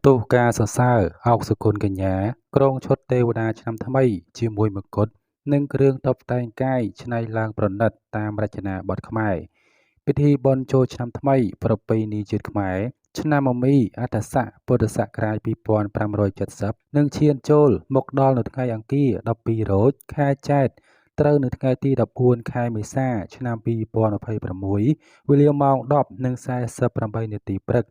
ផ្ទុះការសរសើរ ឱក សុគន្ធកញ្ញា គ្រងឈុតទេវតាឆ្នាំថ្មី ជាមួយមកុដ និងគ្រឿងតុបតែងកាយច្នៃឡើងប្រណិតតាមរចនាបថខ្មែរ ពិធីបុណ្យចូលឆ្នាំថ្មីប្រពៃណីជាតិខ្មែរ ឆ្នាំមមីអត្ថស័ក ពុទ្ធសករាជ2570 នឹងឈានចូលមកដល់នៅថ្ងៃអង្គារ12រោច ខែចែត្រ ត្រូវនៅថ្ងៃទី14ខែមេសា ឆ្នាំ2026វេលាម៉ោង10:48នាទីព្រឹក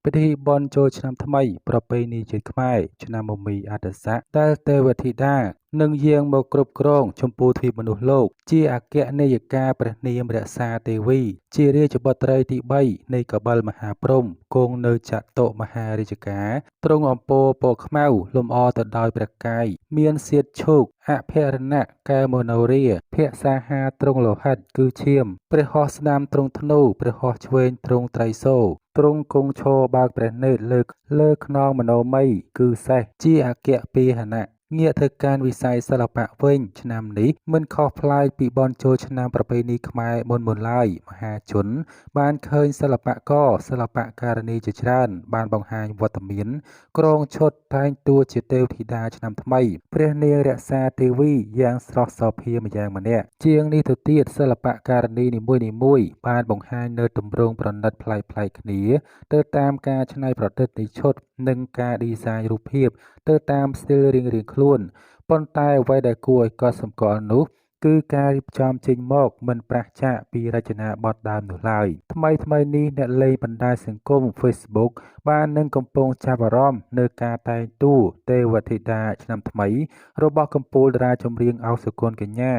ពិធីបុណ្យចូលឆ្នាំថ្មីប្រពៃណីជាតិខ្មែរ ឆ្នាំមមីអត្ថស័ក ដែលទេវធីតានឹងយាងមកគ្រប់គ្រងជម្ពូទ្វីបមនុស្សលោក ជាអគ្គនាយិកាព្រះនាមរក្សាទេវី ជារាជបុត្រីទី3នៃកបិលមហាព្រហ្មគង់នៅចតុមហារាជការ ទ្រង់អំពរពណ៌ខ្មៅលម្អទៅដោយព្រះកាយ មានសៀតឈូកអភរណៈកែវមនោរា ភក្សាហាទ្រង់លោហិតគឺឈាម ព្រះហស្តស្ដាំទ្រង់ធ្នូ ព្រះហស្តឆ្វេងទ្រង់ត្រីសូល ទ្រង់គង់ឈរបើកព្រះនេត្រលើខ្នងមនោម័យគឺសេះជាអគ្គពាហនៈងាកទៅកាន់វិស័យសិល្បៈវិញ ឆ្នាំនេះមិនខុសប្លែកពីបុណ្យចូលឆ្នាំប្រពៃណីខ្មែរមុនៗឡើយ មហាជនបានឃើញសិល្បករសិល្បការិនីជាច្រើនបានបង្ហាញវត្តមាន គ្រងឈុតតែងតួជាទេវធីតាឆ្នាំថ្មី ព្រះនាងរក្សាទេវីយ៉ាងស្រស់សោភាម្យ៉ាងម្នាក់ ជាងនេះទៅទៀតសិល្បការិនីនីមួយៗបានបង្ហាញនូវទម្រង់ប្រណិតប្លែកៗគ្នា ទៅតាមការច្នៃប្រឌិតនៃឈុត និងការឌីហ្សាញរូបភាពទៅតាមស្ទីលរៀងៗខ្លួន ប៉ុន្តែអ្វីដែលគួរឲ្យកត់សម្គាល់នោះ គឺការរៀបចំចេញមកមិនប្រាសចាកពីរចនាបថដើមនោះឡើយ ថ្មីៗនេះអ្នកលេងបណ្ដាញសង្គម Facebook បាននឹងកំពុងចាប់អារម្មណ៍លើការតែងតួទេវធីតាឆ្នាំថ្មី របស់កំពូលតារាចម្រៀងឱក សុគន្ធកញ្ញា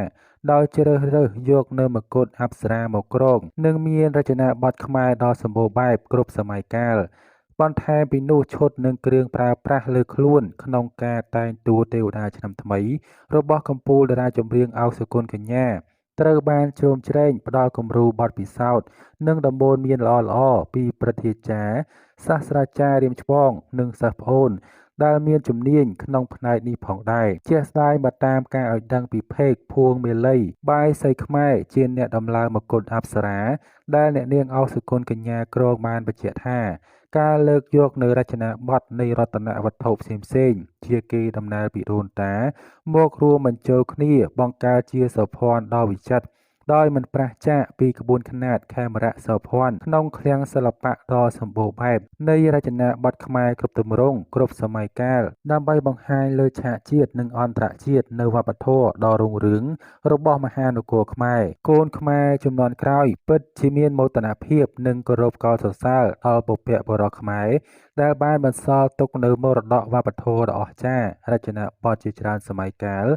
ដោយជ្រើសរើសយកនូវមកុដអប្សរាមកគ្រង និងមានរចនាបថខ្មែរដ៏សម្បូរបែបគ្រប់សម័យកាល បន្ថែមពីនោះឈុតនិងគ្រឿងប្រើប្រាស់លើខ្លួនក្នុងការតែងតួទេវតាឆ្នាំថ្មី របស់កំពូលតារាចម្រៀងឱក សុគន្ធកញ្ញា ត្រូវបានជ្រោមជ្រែងផ្ដល់គំរូបទពិសោធន៍ និងដំបូន្មានល្អៗពីព្រឹទ្ធាចារ្យ សាស្ត្រាចារ្យរៀមច្បង និងសិស្សប្អូន ដែលមានជំនាញក្នុងផ្នែកនេះផងដែរ ជាក់ស្ដែងបើតាមការឲ្យដឹងពីផេក ភួងមាលី បាយសីខ្មែរជាអ្នកដំឡើងមកុដអប្សរា ដែលអ្នកនាងឱក សុគន្ធកញ្ញាគ្រងបានបញ្ជាក់ថា ការលើកយកនូវរចនាបថនៃរតនវត្ថុផ្សេងៗជាកេរដំណែលពីដូនតា មករួមបញ្ចូលគ្នាបង្កើតជាសោភ័ណដ៏វិចិត្រ ដោយមិនប្រាសចាកពីក្បួនខ្នាតខេមរៈសោភ័ណក្នុងឃ្លាំងសិល្បៈដ៏សម្បូរបែប នៃរចនាបថខ្មែរគ្រប់ទម្រង់ គ្រប់សម័យកាល ដើម្បីបង្ហាញលើឆាកជាតិនិងអន្តរជាតិនូវវប្បធម៌ដ៏រុងរឿងរបស់មហានគរខ្មែរ កូនខ្មែរជំនាន់ក្រោយពិតជាមានមោទនភាពនិងគោរពកោតសរសើរដល់បុព្វបុរសខ្មែរ ដែលបានបន្សល់ទុកនូវមរតកវប្បធម៌ដ៏អស្ចារ្យរចនាបថជាច្រើនសម័យកាល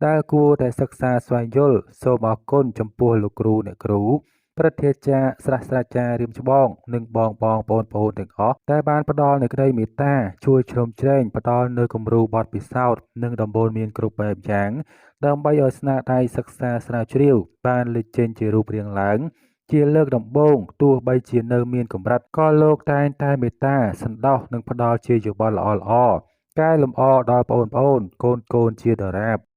ដែលគួរតែសិក្សាស្វែងយល់ សូមអរគុណចំពោះលោកគ្រូអ្នកគ្រូ ព្រឹទ្ធាចារ្យសាស្ត្រាចារ្យរៀមច្បង និងបងៗប្អូនៗទាំងអស់ ដែលបានផ្ដល់នូវក្តីមេត្តា ជួយជ្រោមជ្រែងផ្ដល់នូវគំរូបទពិសោធន៍ និងដំបូន្មានគ្រប់បែបយ៉ាង ដើម្បីឲ្យស្នាដៃសិក្សាស្រាវជ្រាវបានលេចចេញជារូបរាងឡើង ជាលើកដំបូងទោះបីជានៅមានកម្រិត ក៏លោកតែងតែមេត្តាសន្តោសនិងផ្ដល់ជាយោបល់ល្អៗកែលម្អដល់ប្អូនៗកូនៗជាដរាប។